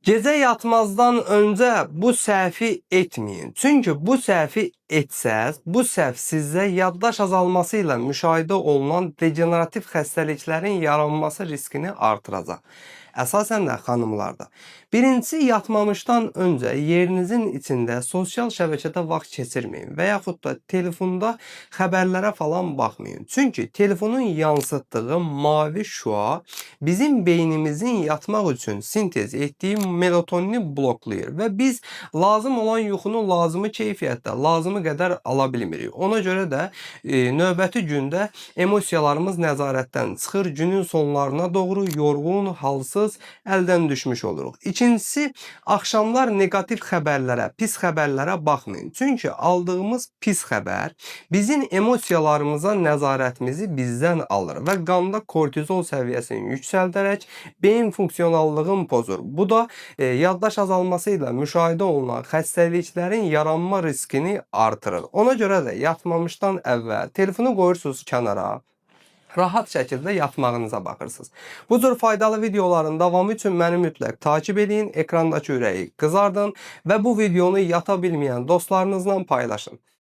Gecə yatmazdan öncə bu səhvi etməyin. Çünki bu səhvi etsəz, bu səhv sizdə yaddaş azalması ilə müşahidə olunan degenerativ xəstəliklərin yaranması riskini artıracaq. Əsasən də xanımlarda. Birincisi, yatmamışdan öncə yerinizin içində sosial şəbəkədə vaxt keçirməyin və yaxud da telefonda xəbərlərə falan baxmayın. Çünki telefonun yansıtdığı mavi şüa bizim beynimizin yatmaq üçün sintez etdiyi melatonini bloklayır və biz lazım olan yuxunu lazımı keyfiyyətdə, lazımı qədər ala bilmirik. Ona görə də növbəti gündə emosiyalarımız nəzarətdən çıxır, günün sonlarına doğru yorğun, halsız, əldən düşmüş oluruq. İkincisi, axşamlar neqativ xəbərlərə, pis xəbərlərə baxmayın. Çünki aldığımız pis xəbər bizim emosiyalarımıza nəzarətimizi bizdən alır və qanda kortizol səviyyəsini yüksəldərək beyin funksionallığını pozur. Bu da yaddaş azalması ilə müşahidə olunan xəstəliklərin yaranma riskini artırır. Ona görə də yatmamışdan əvvəl telefonu qoyursunuz kənara, rahat şəkildə yatmağınıza baxırsınız. Bu cür faydalı videoların davamı üçün məni mütləq takib edin, ekrandakı ürəyi qızardın və bu videonu yata bilməyən dostlarınızla paylaşın.